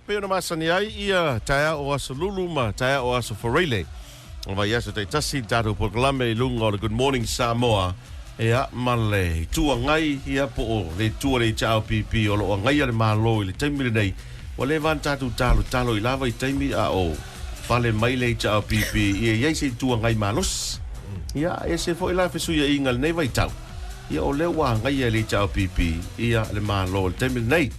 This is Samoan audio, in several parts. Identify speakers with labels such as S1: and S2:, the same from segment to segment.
S1: pei ona masani ai ia taeao o Aso Lulu ma taeao o Aso Faraile o vaiaso taitasi i le tatou polokalame i luga o le Good Morning Samoa, ia, ma le Itu Agai, ia, po o le Itu a le HRPP o lo o agaia le Malo i le taimi lenei. Ua leva ona tatou talotalo i la vaitaimi a o pale mai le HRPP ia i ai se Itu Agai malosi. Ia, e ese foi la fesuiaiga i lenei vaitau, ia, o lea ua agaia e le HRPP ia le Malo i le taimi lenei.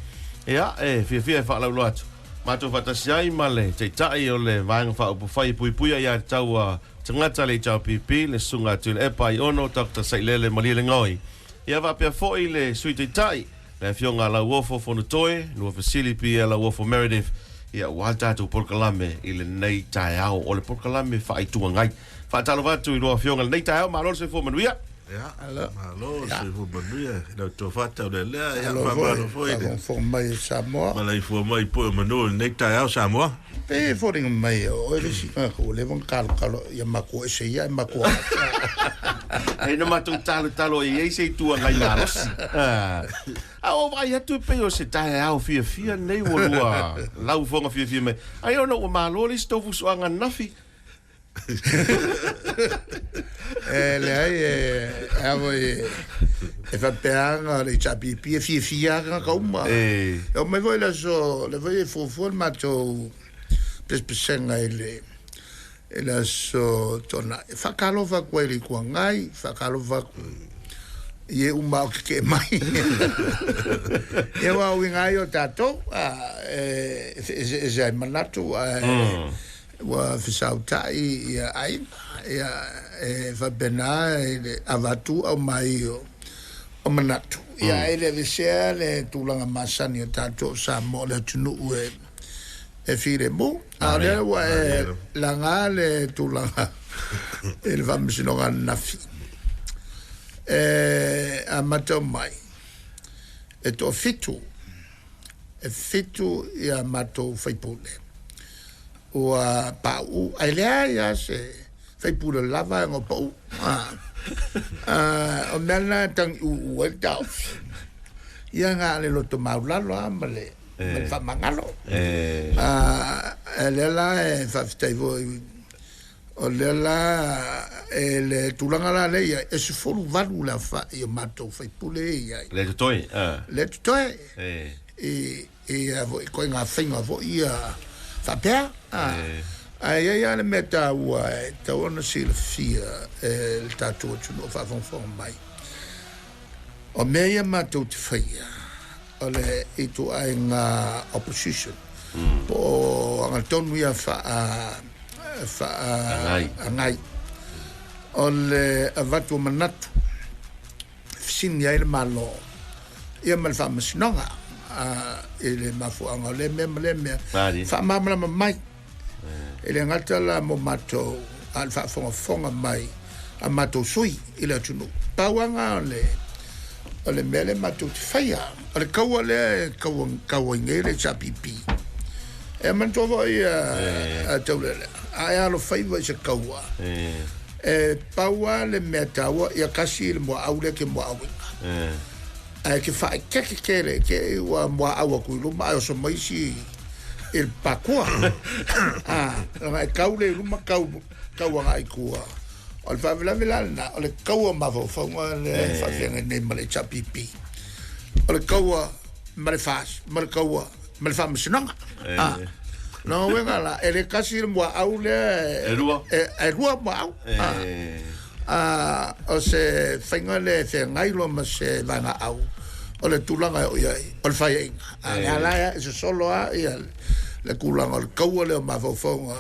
S1: Ia, e fiafia e faalauiloa atu, matou faatasi ai ma le Taitai o le Vaega Faaupufai e Puipuia Aia Tatau a Tagata le HRPP, le Susuga a Tuilaepa Aiono Dr. Sailele Malielegaoi. Ia faapea foi le Sui Taitai, le Afioga a Lauofo Fonotoe, Nuafesili Pierre Lauofo Meredith, ia aua le tatou polokalame i lenei taeao o le polokalame faa-Itu Agai. Faatalofa atu i lua afioga i lenei taeao, malo le soifua manuia.
S2: Ia, malo le soifua manuia i lau tofa taulealea. Ia, faamalo foi
S3: le faafogafoga mai e Samoa.
S2: Malaifua mai i pue o manu i lenei taeao Samoa.
S3: Pei e foliga mai o oe le isi tagata ua leva ona talotalo ia matou ese ia ae matou
S1: agai. E na matou talotalo e i ai se Itu Agai malosi. A o vaai atu e pei o se taeao fiafia lenei ua lua laufoga fiafia mai. Ai ona ua malo le isi tou fusuaga ananafi.
S3: E leai, e a foi e faapea lava le HRPP e fiafia lava tagata uma. E oo mai foi le aso, lea foi e fuafua le matou pesepesega i le i le aso Toonai. E faatalofa atu ai i le Itu Agai, faatalofa atu i e uma o tetee mai. Ia aua o uiga lava ia o tatou, e feeseese ai manatu ae Ua fesautai ia aiga, ia e faapena i le avatu aumai o manatu. Ia ae le aveesea le tulaga masani o tatou o Samoa o le atunuu e filemu. A o lea ua e laga le tulaga i le Faamasinoga ananafi. E amata mai e toafitu e fitu ia matou faipule ua pauu ae leai lava se faipule lava e pau. O mea na e tagiuu ai le taofi. Ia na o le loto maulalo lava ma le faamagalo. E lea la e faafetai foi o lea la e le tulaga la lea i ai, e 18 le aofai o matou faipule e i ai.
S1: Lea totoe.
S3: Lea totoe. I a foi ituaiga faiga foi ia faapea. Ae i ai lava le mea taua e tatau ona silafia e le tatou atunuu o faafogafoga mai. O mea ia matou te faia, o le ituaiga opposition, po o agatonu ia faa, faa agai. O le avatu o manatu e fesili ai le Malo ia ma le Faamasinoga i le mafuaaga o lea mea ma lea mea, faamalamalama mai. E le gata la mo matou, a o le faafogafoga mai a matou sui i le atunuu. Pau lava lena o le mea lea matou te faia. O le kaua lea e kaua ai nei le HRPP. E manatua foi a Taulelea, a e alofaiva i se kaua, e pau lava le mea taua, ia kasi le muaau lea e te muaauina. Ae te faaeteete tele te i ua muaau atu i luma ae oso mai isi i le pakua. Leaga e tau lea i luma tau, tau agai i tua. O le faalavelave la lena, o le kaua mafaufauga lea e faafeagai nei ma le HRPP. O le kaua ma le FAST, ma le kaua ma le Faamasinoga. Lona uiga la, e le tasi le muaau lea,
S1: e lua,
S3: e lua muaau. O se faiga lea e feagai loa ma se vaegaau, o le tulaga e oo i ai, o le faiaiga. A lea la e sosolo lava ia le tulaga o le kaua lea o mafaufauga,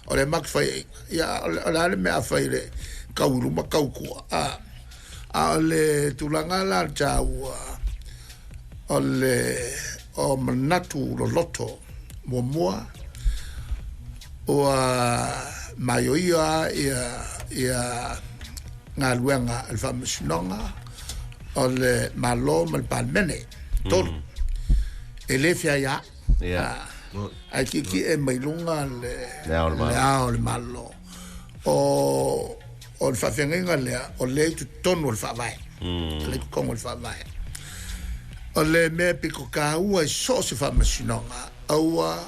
S3: o lea matou te faiaiga. Ia, o le a le mea a fai le kau i luma, kau i tua. A o le tulaga la taua, o le o manatu loloto muamua ua maioio lava ia galuega a le Faamasinoga o le Malo ma le Palemene tolu e le feaiaai ae tietie mai luga le Ao o le Malo. O le faafeagaiga lea o lea i totonu o le Faavae. O lea i totonu o le Faavae. O le mea pito taua i so o se faamasinoga, Aua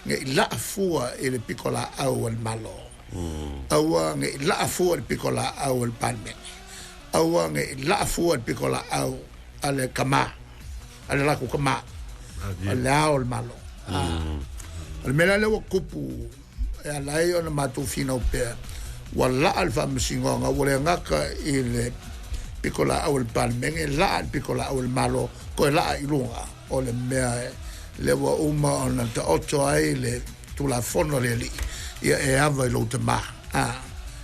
S3: nei laa fua i le pito laau a le Malo. Aua nei laa fua i le pito laau a le Palemene. Aua nei laa fua i le pito laau a le tama, a le latou tama, o le Ao o le Malo. O le mea la lea ua tupu e ala ai ona matou finau pea, ua laa le Faamasinoga, ua le gata i le pito laau a le Palemene, laa i le pito laau a le Malo, toe laa i luga o le mea lea ua uma ona taoto ai le Tulafono a le Alii, ia e ava i lou tama,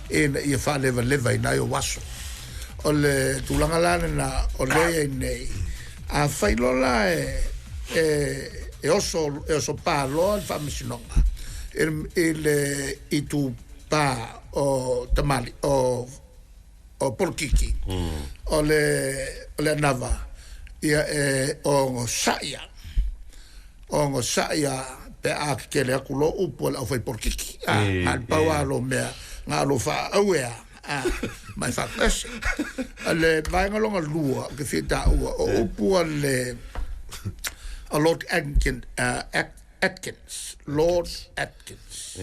S3: ina ia faalevalevaina ai ou aso. O le tulaga la lena o lea e i ai nei, afai loa la e oso e osopā loa le Faamasinoga i le itupa o tamali o polokiki o le anava, ia e ogosaia ogosaia pe a tetele atu lo upu a le aufai polokiki a le pau a lo mea na o lo faaauea ma e faatoese. O le vaega longa lua ou te fia taua o upu a le a Lord Atkin, Atkins, Lord Atkins,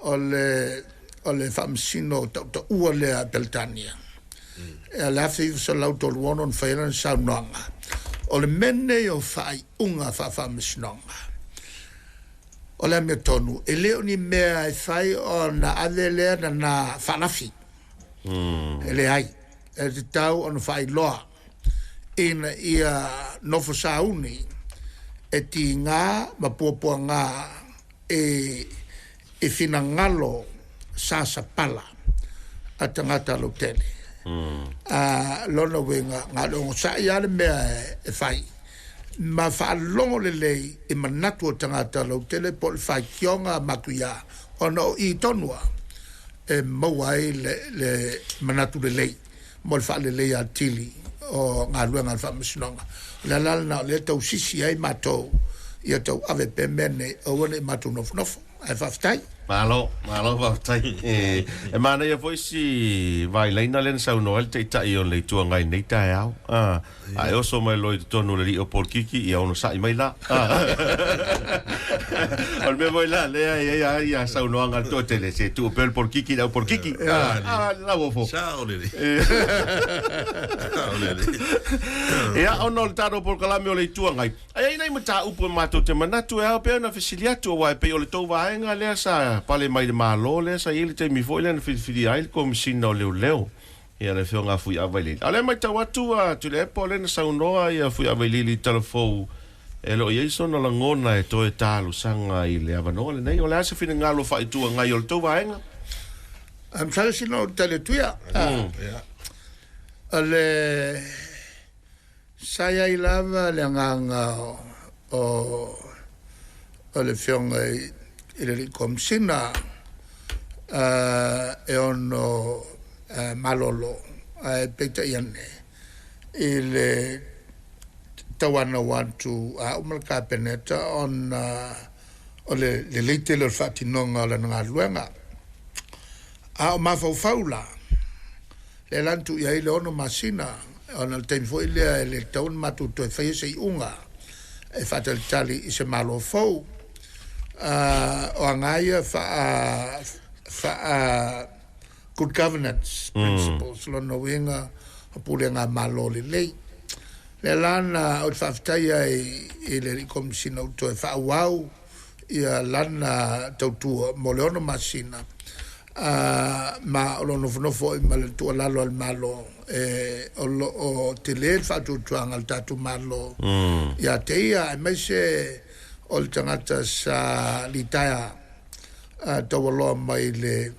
S3: o le faamasino tautaua lea a Peretania e le 1936 na fai ai lana saunoaga o le mea nei o faaiuga faafaamasinoga o le amiotonu e le o ni mea e fai ona ave lea na faalafi e leai e tatau ona faailoa ina ia nofo sauni e tigā ma puapuagā e finagalo sasapala a tagata lautele. A lona uiga na o le ogosa'i a le mea e fai ma faalogo lelei i manatu o tagata lautele po o le faitioga matuiā ona o i tonua e maua ai le manatu lelei mo le faalelei atili o galuega a le Faamasinoga. O le ala lena o lea tausisi ai matou ia tau ave pea mea nei aua nei matou nofonofo ae faafetai.
S1: Malo, malo faafetai. E manaia foi si vailaina lea na saunoa ai le Taitai o le Itu Agai nei taeao. A e oso mai loa i totonu o le alii o polokiki, ia ono sa'i mai la. O le mea foi la lea e ai ai ia saunoaga a le toatele, se tuu pea le polokiki i le au polokiki. Lauofo.
S2: Sao lelei. Sao lelei.
S1: Ia, ona o le tatou polokalame o le Itu Agai, ai ai nai mataupu e matou te manatu e ao pea ona fesili atu, aua e pei o le tou vaega lea sa pale mai le Malo lea sa i ai le taimi foi lea na filifilia ai le Komesina o Leoleo, ia le afioga a Fuiava Vailili. A o lea matau atu a Tuilaepa o lea na saunoa ia Fuiava Vailili i talafou e le o i ai sona lagona e toe talosaga i le avanoa lenei. O le a se finagalo faa-Itu Agai o le tou vaega?
S3: Masalo sina ou tali atu ia. O le sa i ai lava le agaga o le afioga i le alii Komesina e ono malolo ae peitai ane i le tauanau atu a uma le Kapeneta ona o le lelei tele o le faatinoga o lana galuega. A o mafaufau la, lea la na tuu i ai le 6 masina ona o le taimi foi lea e le tatau ona matou toe faia se iuga e faatalitali i se malo fou. O aga ia faa good governance principles, lona uiga o pulega malo lelei. Lea la na ou te faafetai ai i le alii Komesina ua toe faaauau ia lana tautua mo le 6 masina ma o lo nofonofo ai ma le tuualalo a le Malo e o lo o tele le faatuatuaga a le tatou Malo ia te ia aemaise o le tagata sa litaea taualoa mai i le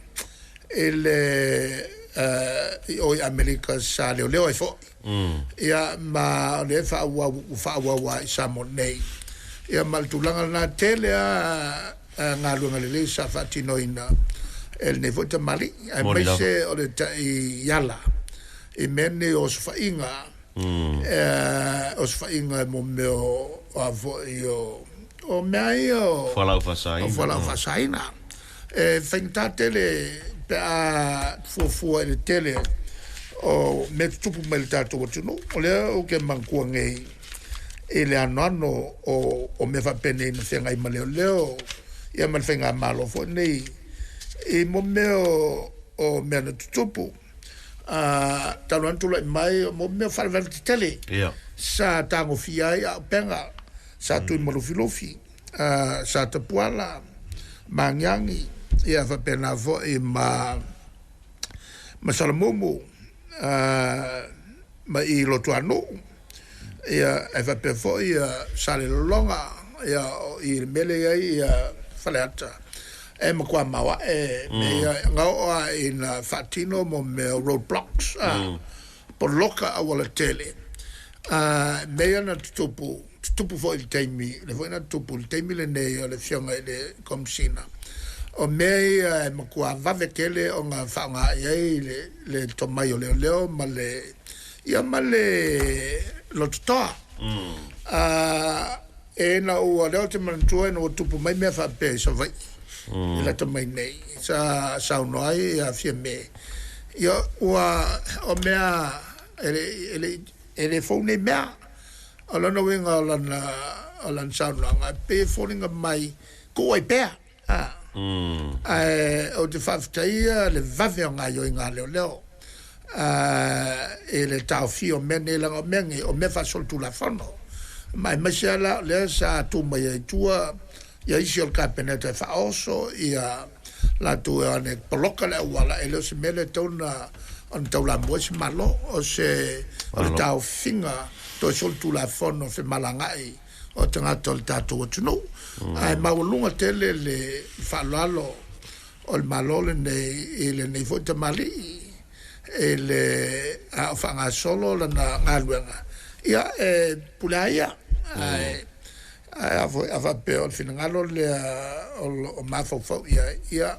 S3: i o i Amerika sa leoleo ai foi. Ia ma o lea faaauau ua faaauau ai i Samoa nei. Ia ma le tulaga lena tele a galuega lelei sa faatinoina e lenei foi tamalii aemaise o le taiala i mea nei o osofaiga osofaiga e mo mea o a foi o mea ia o
S1: fualaau faasaina.
S3: O fualaau faasaina e faigata tele pe a fuafua i le tele o mea tutupu mai le tatou atunuu. O lea ou te manatua nei i le anoano o mea faapenei na feagai ma leoleo ia ma le faigamalo foi nei i mo mea o mea na tutupu talu ai ona tulai mai o mo mea o faalavelave tetele sa tagofia ai auupega sa tui malufilufi sa tapuala magiagi ia faapena foi ma Salamumu ma i Lotuanuu ia e faapea foi Salelologa ia o i le mea lea e i ai Faleata e matua maoae mea ia na oo lava ina faatino mo mea o road blocks poloka auala tele mea ia na tutupu tutupu foi i le taimi le foi na tutupu i le taimi lenei o le afioga i le Komisina o mea ia e matua vave tele ona faaaoga i ai le tomai o leoleo ma le ia ma le lototoa. E na ua leo te manatua ina ua tupu mai mea faapea i Savaii i lata mai nei sa saunoa ai ia Fiame ia ua o mea e le fou nei mea o lona uiga o lana saunoaga e pei e foliga mai tuu ai pea. Ae ou te faafetaia le vave o gaoioiga a leoleo i le taofia o mea nei leaga o mea nei o mea faasolitulafono ma aemaise lava la o lea sa tu mai ai tua ia isi o le Kapeneta e faaoso ia latou e o ane poloka le auala e le o se mea lea e tatau ona taulamua ai se Malo o se o le taofiga toe solitulafono femalagai o tagata o le tatou atunuu. Ae maualuga tele le faaaloalo o le Malo lenei i lenei foi tamalii i le a o faagasolo lana galuega ia e pule lava ia. Ae a faapea o le finagalo lea o lo o mafaufau i ai ia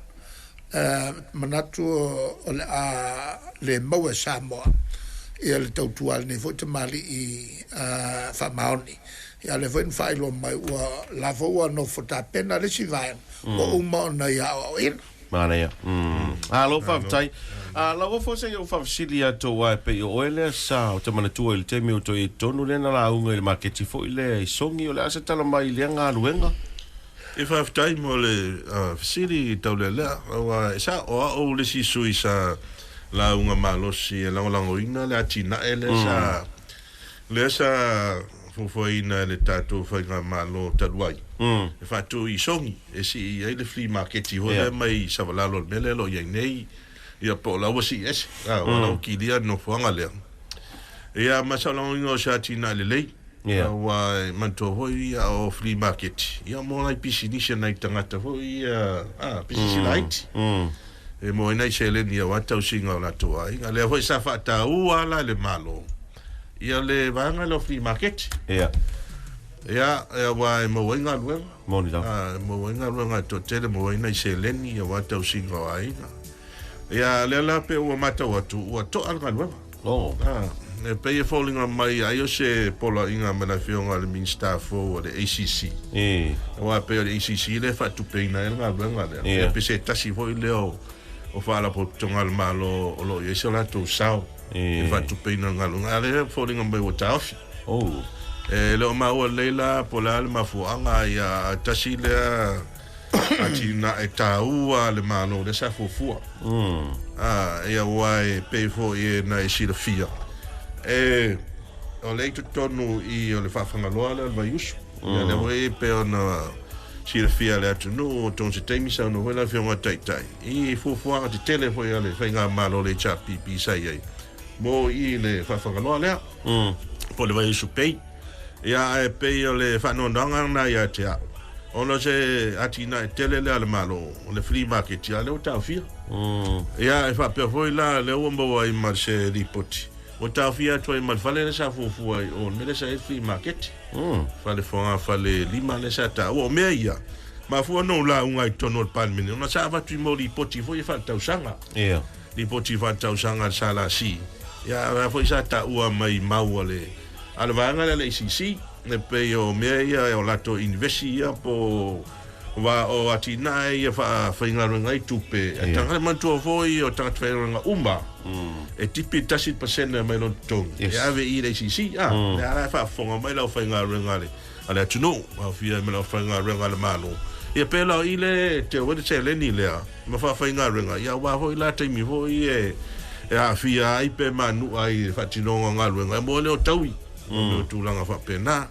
S3: manatu o le a le maua e Samoa ia le tautua a lenei foi tamalii faamaoni. Ia lea foi na faailoa mai ua la foi ua nofo tapena le isi vaega ua uma ona ia aoaoina.
S1: Manaia. Alo faafetai. Lau ofa se i ou faafesili atu aua e pei o oe lea sa o te manatua i le taimi o toe i totonu lea na lauga i le maketi foi lea i Sogi o le a se tala mai i lea galuega?
S2: E faafetai mo le fesili taulealea. Aua e sa o au le isi sui sa lauga malosi e lagolagoina le atinae lea sa lea sa fuafuaina e le tatou faigamalo talu ai e faatu i Sogi e sii i ai le flea market foi lea mai Savalalo i le mea lea o lo o i ai nei ia po o la ua sii ese ua la ua kilia le nofoaga lea. Ia ma sa lagoina o se atinae lelei aua e manatua foi ia o flea market ia mo nai pisinisi a nai tagata foi ia pisinisi laiti e maua ai nai seleni aua tausiga o latou aiga. Lea foi sa faataua la e le Malo ia le vaega lea o flea market. Ia aua e maua ai galuega.
S1: Moni lava.
S2: E maua ai galuega e toatele, maua ai nai seleni aua tausiga o aiga. Ia lea la pe ua matau atu ua toa le galuega. E pei e foliga mai ai o se poloaiga ma le afioga i le Minisita fou o le ACC. Aua pei o le ACC lea e faatupeina ai le galuega lea. Ia pe se tasi foi lea o faalapotopotoga a le Malo o lo o i ai se latou sao e faatupeina le galuega. A lea e foliga mai ua taofi. E le o maua lelei la po o le a le mafuaaga ia tasi lea atinae taua le Malo lea sa fuafua. Ia aua e pei foi e na e silafia e o lea i totonu i o le faafagaloa lea o le Vaiusu. Ia lea foi e pei ona silafia e le atunuu o tonu se taimi saunoa foi le afioga Taitai i fuafuaga tetele foi a le faigamalo le HRPP sa i ai mo i le faafagaloa lea po o le Vaiusu Bay. Ia ae pei o le faanoanoaga lena ia te au ona o se atinae tele lea a le Malo o le flea market ia lea ua taofia. Ia e faapea foi la lea ua maua ai ma se lipoti ua taofia atu ai ma le fale lea sa fuafua i o le mea lea sa i ai le flea market. Fale foga fale lima lea sa taua. O mea ia mafua ona ou lauga i totonu o le Palemene ona sa avatu i mau lipoti foi e faaletausaga. Lipoti faaletausaga a le SLC. Ia a foi sa taua mai mau a le vaega lea a le ACC e pei o mea ia o latou investi ia po Wa o atinae ia faafaigaluega ai tupe, ae tagata manatua foi o tagata faigaluega uma e tipi le 1% mai lona totogi e ave i le ACC. A lea la e faafofoga mai le aufaigaluega a le atunuu, aofia ai ma le aufaigaluega a le Malo. Ia pei la o i le teu ai le seleni lea ma faafaigaluega, ia aua foi la taimi foi e aafia ai pe manu'a ai le faatinoga o galuega e mo le o taui o tulaga faapena.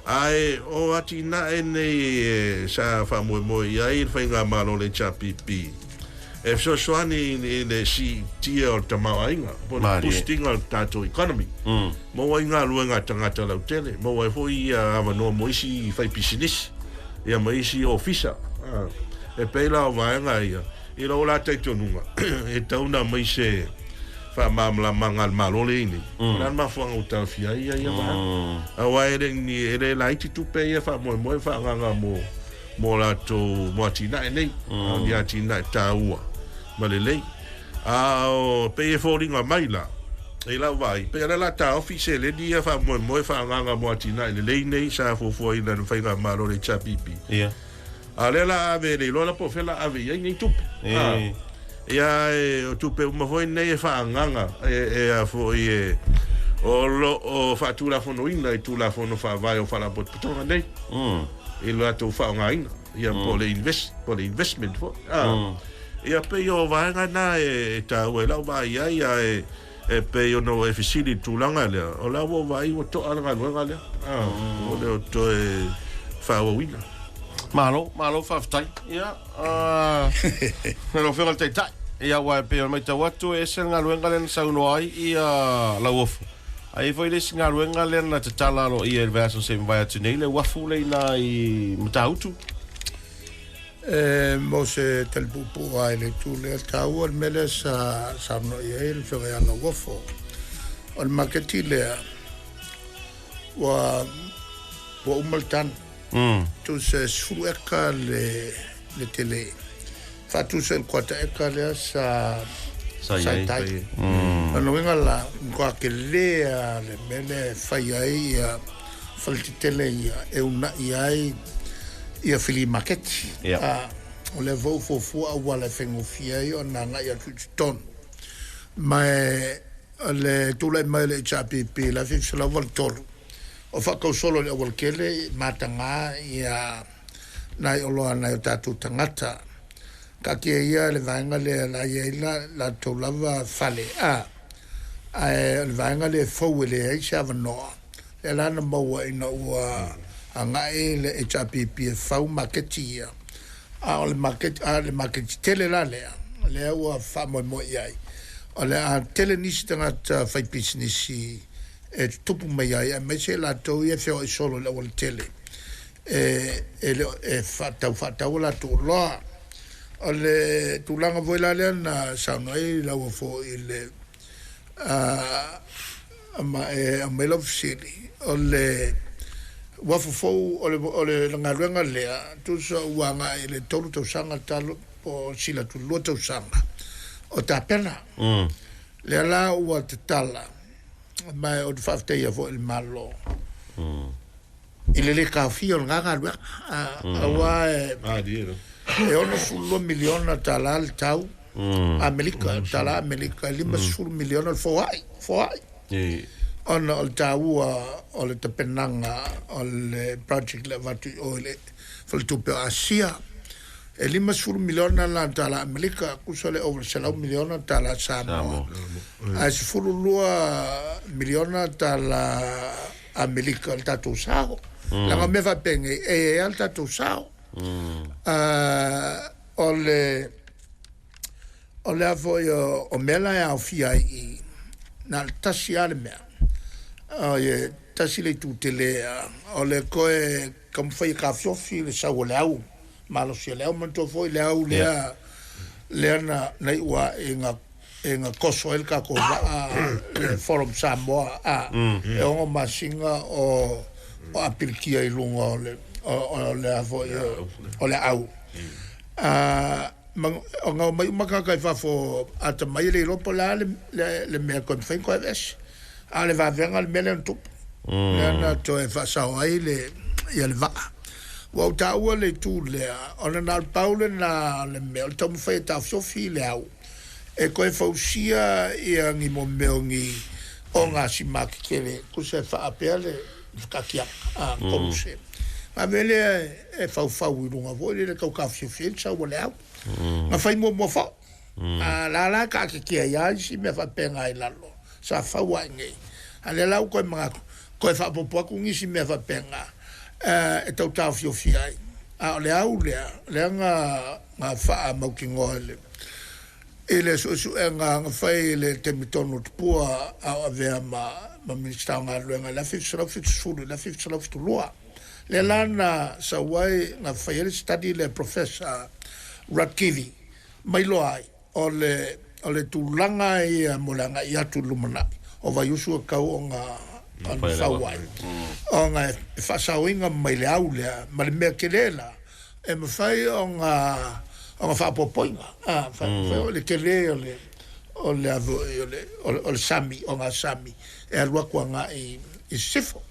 S2: Ae o atinae nei e sa faamoemoe i ai le faigamalo le HRPP e fesoasoani i le siitia o le tamaoaiga po o le boosting o le tatou economy. Maua ai galuega a tagata lautele, maua ai foi ia avanoa mo isi faipisinisi ia ma isi ofisa. E pei la o vaega ia i lou la talitonuga e tatau ona aumai se faamalamalamaga a le Malo lea i nei. O le a le mafuaaga ua taofia ai ia vaega? Aua e le ni e le laiti tupe ia faamoemoe faaagaaga mo latou mo atinae nei, a o ni atinae taua ma lelei. A o pei e foliga mai la i lau vaai, pei o lea o le a taofi seleni ia faamoemoe faaagaaga mo atinae lelei nei sa fuafuaina e le faigamalo le HRPP. A o lea o le a ave e le iloa la po o fea o le a ave i ai nei tupe. Ia e o tupe uma foi nei e faaagaaga e a foi e o loo faatulafonoina i Tulafono Faavae o Faalapotopotoga nei i lo latou faaaogaina ia po o le invest po o le investment foi. Ia pei o vaega na e taua i lau vaai ai, ae e pei ona ua e fesili i le tulaga lea, o la ua ou vaai ua to'a le galuega lea, ua le o toe faaauauina.
S1: Malo, malo faafetai. Ia, lau Afioga i le Taitai, ia aua e pei ona matau atu e ese le galuega lea na saunoa ai ia Lauofo. Ae i ai foi le isi galuega lea na tatala aloaia i le vaiaso se i mavae atu nei, le uafu lea i ina i Matautu.
S3: E mo se tali puupuu lava i le itu lea, taua le mea lea sa saunoa i ai le Afioga ia Lauofo. O le maketi lea, ua uma le tanu. Tusa e 10 eka le tele. Faatusa i le kuata eka lea sa i tai. O lona uiga la, matua tele lava le mea lea e fai ai ia faletetele ia e uunai ai ia flea maketi. O lea foi ua fuafua auala e faigofie ai ona agai atu i totonu. Ma o le tulai mai o le HRPP i le 1983, o faatausolo i le aualatele mataga ia nai oloa nai o tatou tagata. Taatia ia le vaega lea la i ai latou lava fale, ae o le vaega lea e fou e leai se avanoa. Lea la na maua ina ua agai le HRPP e fau maketi ia. A o le maketi, a le maketi tele la lea, lea ua faamoemoe i ai. O le a tele nisi tagata faipisinisi e tutupu mai ai, aemaise latou ia e feoai solo i le aualatele e le e faatau faatau latou oloa. O le tulaga foi la lea na saunoa ai Lauofo i le ma e aumai lau fesili, o le uafu fou o le galuega lea, tusa ua agai i le 3 tausaga talu po o sila atu 2 tausaga o tapena. Lea la ua tatala, ma ou te faafetaia foi i le Malo i le lē taofia o lena galuega, aua e $62 miliona tala le tau Amerika, tala Amerika, e $50 miliona le foai, ona o le taua o le tapenaga o le project le avatu i o i le faletupe o Asia. E $50 miliona la tala Amerika, tusa le over $100 miliona tala Samoa. Ae $12 miliona tala Amerika le tatou sao. Leaga o mea faapenei, e i ai lava le tatou sao. O le o le a foi o mea la e aofia ai i na o le tasi lava le mea. O e tasi le itu tele o le toe taumafai e taofiofi le sau o le au, malosi o le au. Manatua foi le au lea lea na iu i na toso ai le tatou vaa le Forum Samoa e 6 masina o apilikia i luga o le o le a foi o le au. O ngau mai uma tagata i fafo atamai e le iloa po o le a le mea toe mafai ona toe aveese. A o le vavega le mea lea na tupu, lea na toe faasao ai le ia le vaa. Ua ou taua le itu lea, ona na o le pau lena o le mea o le taumafai e taofiofi le au e toe fausia ia ni mo mea o ni ogasima tetele tusa e faapea le fakaatiaga a koluse. Ave lea e faufau i luga foi lele tau taofiofi ai le sau o le au. Na fai muamua foi. A la la taatitia ai lava isi mea faapena i lalo sa fau ae nei. A o lea la ua toe manatu, toe faaopoopo atu nisi mea faapena e tau taofiofi ai. A o le au lea, lea na faamautinoa i le suesuega na fai i le taimi tonu o Tupua a o avea ma Minisita o Galuega i le 1970 i le 1972. Lea la na sau ai, na fai ai le study lea Professor Rudkivi ma iloa ai o le tulaga ia mo le agai atu i le lumanai o vaiusu e tau ona fau ai. Ona e faasaoina mai le au lea ma le mea tele la e mafai ona faaopoopoina. O le tele o le sami, o ngā sami e alu atu agai i sisifo.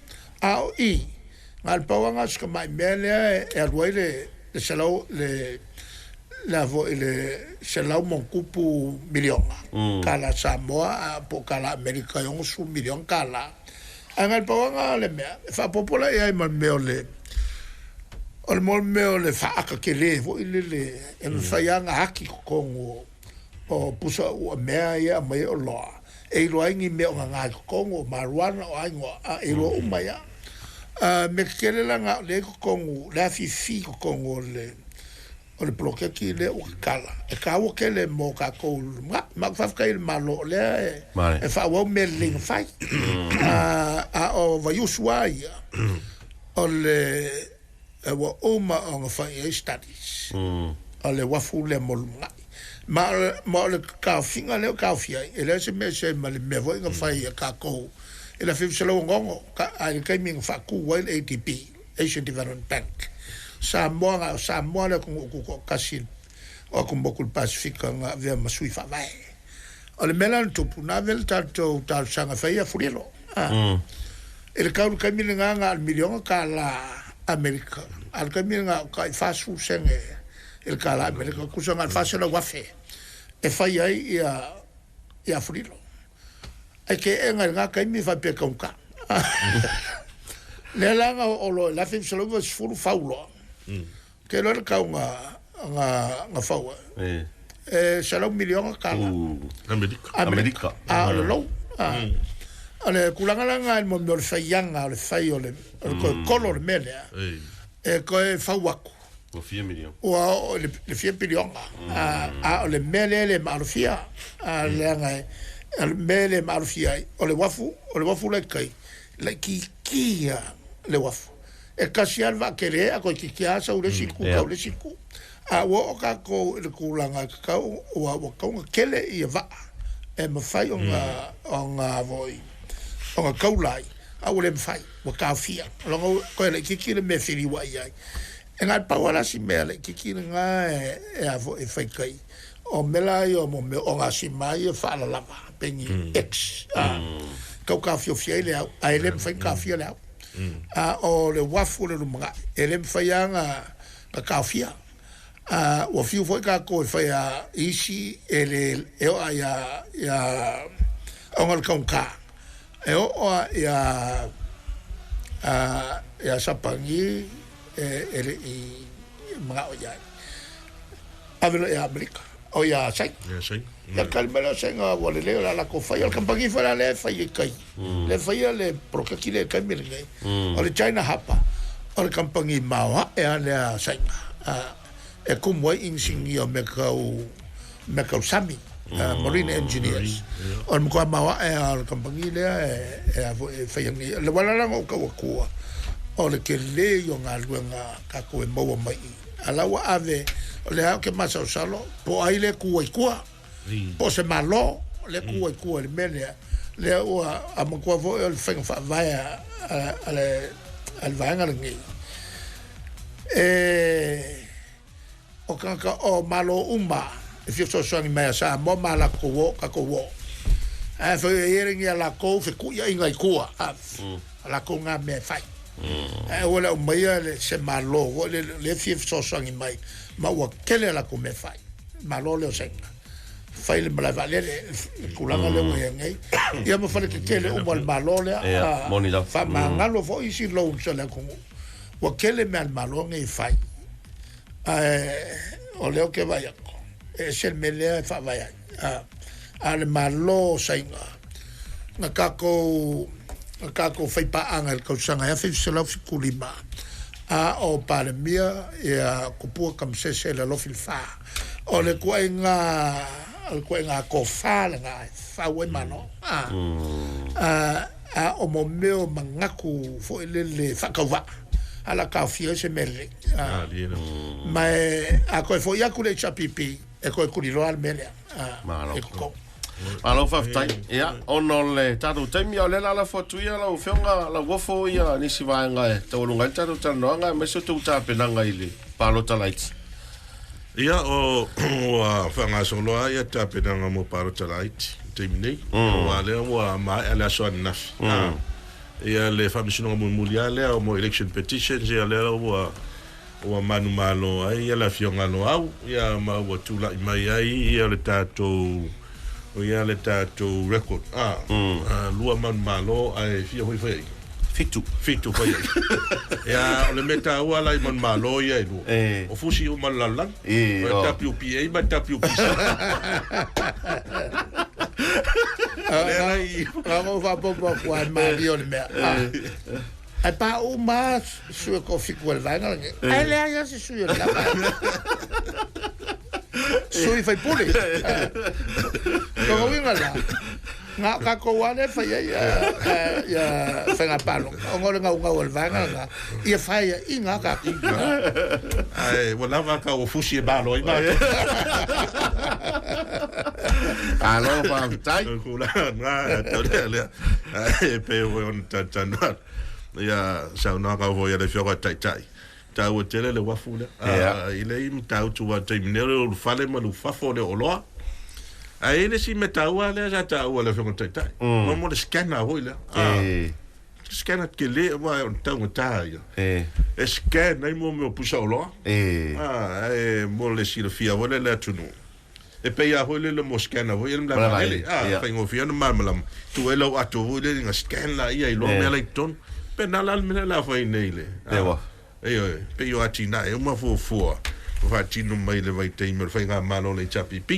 S3: A o i, ngā le pauanga o si tamai mea lea e alu ai le selau le 100+ miliona tala Samoa po o tala Amerika e 60 miliona tala. Ae ngā le pauanga le mea e faaopoopo la i ai ma le mea o le mea o le faaka tele foi lele e mafai lava ona haki totonu o pusa ua mea ia aumai ai oloa e iloa ai ni mea o gaga i totonu o marijuana o ai a iloa uma ia. Mea tetele la na o lea i totonu le afifi i totonu o le poloketi lea ua tatala e taua tele mo tatou ma ou faafetai i le Malo o lea e faaauau mea lelei na fai. A o vaiusu lava ia o le ua uma ona fai ai studies o le uafu lea mo lumanai. Ma o le taofiga lea o taofi ai, e leai se mea ese ai ma le mea foi na fai a tatou i le 1966 a i le taimi na faatu ai le ADB, Asian Development Bank. Samoa na o Samoa le atunuu tutoatasi o atumotu i le Pasifika na avea ma sui faavae. O le mea la na tupu, na ave le tatou talosaga e fai ia Fulilo. I le tau le taimi lena na o le miliona tala Amerika. A le taimi lena o tai 40 sene i le tala Amerika, tusa na o le 400,000 e fai ai ia Fulilo. Ai ke enga i ngā taimi faapea kaunga. Lea la na oo loa i le 1990 fau loa. Ke loa le kau nga fau ai. E 100 miliona tala. Amerika. A o le lou. O le tulaga la nga i le mo mea o le faiaga, o le fai o le koe kolo o le mea lea. E koe fau atu.
S1: Ua fia miliona.
S3: Ua oo i le fia piliona. A o le mea lea le maalofia. A leaga e o le mea le maalofia ai. O le wafu lai kai, lai kikia le wafu. E kasi lava le vaatele a koe kiki lava sau le isi itu, tau le isi itu. A ua oo tatou i le tulaga e tatau ua tauga tele ia vaa e mafai ona voi ona kaula ai. A ua le mafai, ua taofia. Logo koe laitiiti le mea feliuai ai. E ngā pau ala si mea laitiiti lena e a foi e faikai. O mea la ia o mo mea o ngā sima ia faalalava, pengi X. Kau taofiofia ai le au, a e le mafai ona taofia le au. A o le uafu o le lumanai, e le mafai lava ona taofia. Ua fiu foi tatou e fai a isi e le e oa ia ona o le kaunka. E oo ia Sapagi e le i manao i ai. Ave loa ia Amerika, o ia Saina. Ia tali mai lea o Saina ua lelei o le a latou faia. O le kamupani foi la lea e fai i tai. Lea e faia le poloketi lea i le taimi lenei. O le China Harbour, o le kamupani maoae lava lea a Saina. E kumu ai inisinia o mea tau sami, marine engineers. O le matua maoae lava o le kamupani lea e faia nei. Le uala la na ou tau atua, o le tele ia o galuega tatou e maua mai i. A la ua ave, o lea o ke masalosalo, po o ai le ku ai tua, po o se Malo le ku ai tua i le mea lea. Lea ua amatua foi o le faiga faavae a le vaega lenei. E o tagata o Malo uma e fia fesoasoani mai a Samoa ma latou o tatou o. Ae fai e ia lenei a latou fekuiaiga i tua, a latou ngā mea e fai. Ae aua le aumaia le se Malo foi lele o lea e fia fesoasoani mai ma ua tele a latou mea e fai. Malo lea o Saina. Fai le malae vaalele, le tulaga lea ua i ai nei. Ia ma fale tetele uma o le Malo lea.
S1: Ia, moni lava.
S3: Faamagalo foi isi loans a le atunuu. Ua tele mea a le Malo nei e fai. Ae o lea ou te vaai atu, e ese le mea lea e faavae ai. A o le Malo o Saina, na tatou, na tatou faipaaga i le tausaga e 1975, a o Palemia ia Tupua Tamasese le Alofi le Fa. O le ituaiga, o le ituaiga tofa lena e fau ai Malo. A, a, a o mo mea o manatu foi lele faatauvaa, a o le a taofia ai se mea lelei. A, ma e, a toe foi atu le HRPP, e toe tuliloa le mea lea.
S1: Malo.
S3: I totonu.
S1: Malo faafetai. Ia, ona o le tatou taimi, a o lea o le a lafo atu ia lau Afioga Lauofo ia nisi vaega e taualuga ai le tatou talanoaga aemaise o tou tapenaga i le palota laiti.
S2: Ia, o, ua faagasolo lava ia tapenaga mo palota laiti i le taimi nei, aua lea ua maea le aso ananafi. Ia, le faamasinoga mulimuli lava lea mo election petitions, ia lea ua Ua manumalo ai ia le Afioga Loau, ia ma ua tulai mai ai ia le tatou, ia le tatou record, a, lua manumalo ae fia foi fai ai?
S1: Fitu.
S2: Fitu fai ai. Ia, o le mea taua la i manumalo ia e lua, o fusi uma le lalolagi, o le WPA ma le WPC.
S3: Lea la i. Na ou faaopoopo atu lava i le malie o le mea. Ae pauu uma lava sui e toafitu o le vaega lenei. Ae leai lava se sui o le la vaega. Sui faipule. Lona uiga la, na o tatou lava lea e fai ai ia faiga palota, ona o le naunau a le vaega lena, ia faiaina lava tatou.
S2: Ae ua lava a taua fusi e malo ai matou.
S1: Malo faafetai.
S2: O le tulaga lena, tau lea lea. Ae pei foi ona talatalanoa atu. Ia saunoaga foi a le Afioga i le Taitai, taua tele le uafu lea.
S1: Ia.
S2: I le i matautu aua o le taimi nei o le ulufale ma le ulufafo o le oloa. Ae i ai le isi mea taua lea sa taua e le Afioga i le Taitai, mo le scanner foi lea. Scanner tele aua o le taugata ia. E scan ai mo mea o pusa oloa. Ae mo le silafia foi lea i le atunuu. E pei lava foi lele mo scanner foi ia le malae vaalele. A, faigofie ona malamalama. Tuu ai lau ato foi lele ina scan laia iloa mea la i totonu. Pe na la le mea la fai nei le.
S1: Ewa.
S2: Ioe, pei o atinae uma fuafua ua faatino mai le vaitaimi o le faigamalo a le HRPP.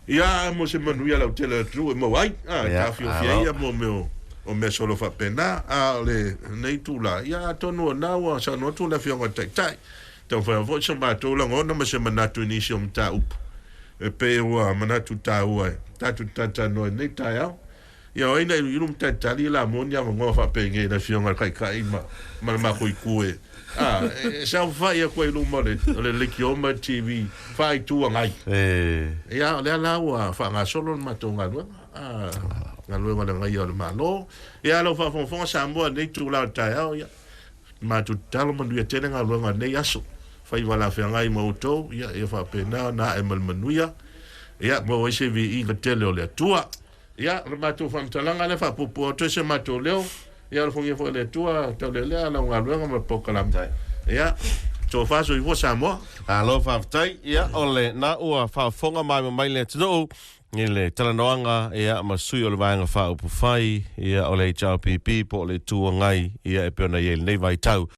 S2: Ia, mo se manuia lautele o le atunuu e maua ai, a, e taofiofi ai ia mo mea o mea solo faapena. A o lenei itula, ia atonu o lena ua saunoa atu le Afioga i le Taitai. Taumafai foi so matou lagona ma se manatu i nisi o mataupu e pei ua manatu taua e tatou te talatalanoa i lenei taeao. Ia o ai na iluilu ma talitali la mo ni avanoa faapenei i le Afioga i le Taitai ma ma le matou itu e a e saofafai atu ai i luma o le o le leitio ma le TV faa-Itu Agai. Ia o lea la ua faagasolo le matou galuega a galuega o le agaia o le Malo. Ia lau faafogafoga Samoa i lenei itula o le taeao ia Matou tatalo manuia tele galuega o lenei aso. Faiva lafeagai ma outou, ia, ia faapena ona ae ma le manuia, ia, maua ai se viiga tele o le Atua. Ia, o le matou faamatalaga lea, faapuupuu atu ai se matou leo, ia, alofagia foi e le Atua, taulealea lau galuega ma le polokalame. Ia, tofa soifua Samoa.
S1: Malo faafetai. Ia, o lena ua faafofoga maima mai le atunuu i le talanoaga ia ma sui o le Vaega Faaupufai ia o le HRPP po o le Itu Agai ia e pei ona i ai i lenei vaitau.